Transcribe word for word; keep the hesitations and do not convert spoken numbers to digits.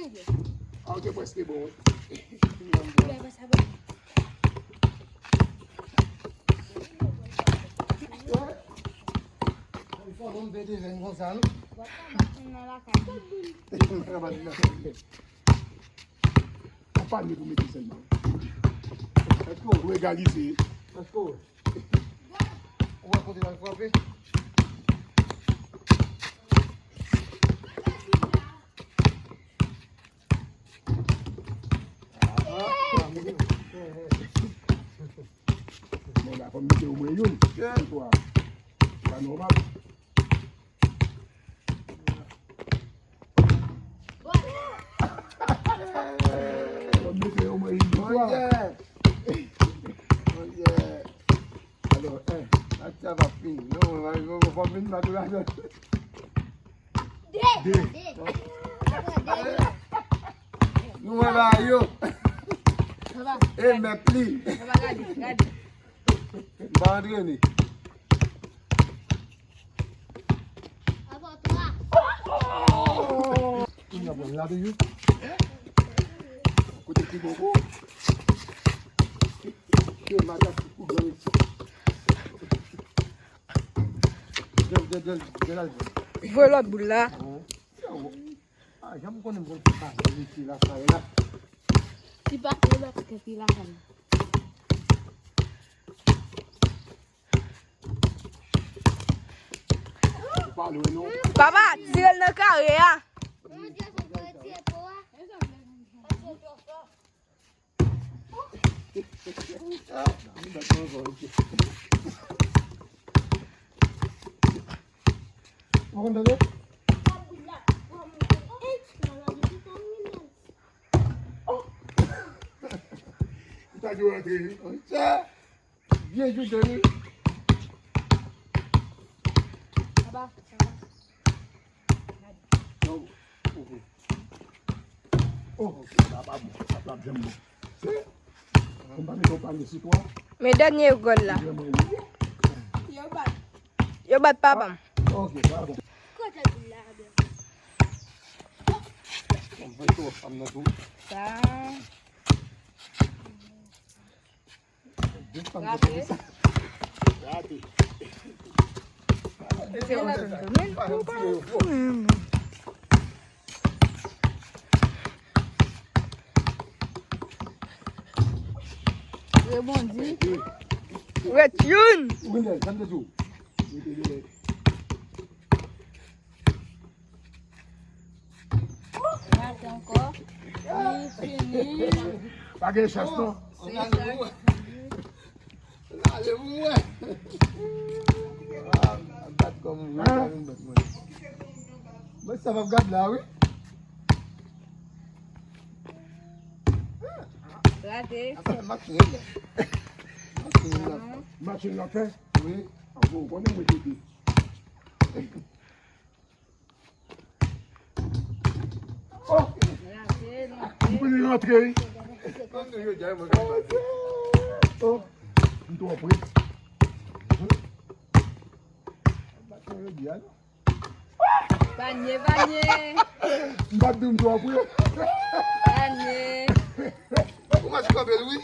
Ah, ok, prèske bon. Fò nou mete jèn konsa, non? Ou pa ni pou mete sèlman. Èske ou egalize? Èske ou wè kote l al frape? Bon, la, fò m mete omwen youn. Twa. Se pa nòmal. Fò m mete omwen youn. Twa. Alò, en, match la p ap fini. Non, fò m vin bat ou ladan. De. Nou wè bagay yo. E mèt li. M pa antrene. Kounye a bon la toujou. Kote ki bon kou? Ke matak ki kou grann isi. Jèl, jèl, jèl, jèl al jèl. Voye lòt boul la. Ah, janm konnen m konn fè pa verifye lakay la. Ti pa fè ba kite pi lakay la. Papa, tire l nan kare a. Ou konn tande? Ou ta dwe rantre, wi. Vye jou de wi. Aba, aba. Oh, oh, oh. Oh, sa pa bon. Sa pa janm bon. Se, m pa met yon panye sou twa. Men dènye gòl la. Yo bat. Yo bat papa m. Ok, sa bon. Kote boul la, byen? Mwen fè twa fanm nan tou. Sa. Rate. Rate. Rebondi. Ret youn. Wendell, sa m te di w. Rate ankò. Li fini. Pa gen chans, non. Se sa. Lale pou mwen. Ah, bat kò m, wi, sa vin bat mwen. Mwen sa m ap gad la, wi. Rate. Afè match nèt la. Match nèt la. Match nèt la fè? Wi. Ah, bon, konnen mwen te di. Oh! M konnen rantre, wi. Oh! M twò pre. Panye, panye. M pa t di w m twò pre. Panye. Ou mèt kanpe l, wi.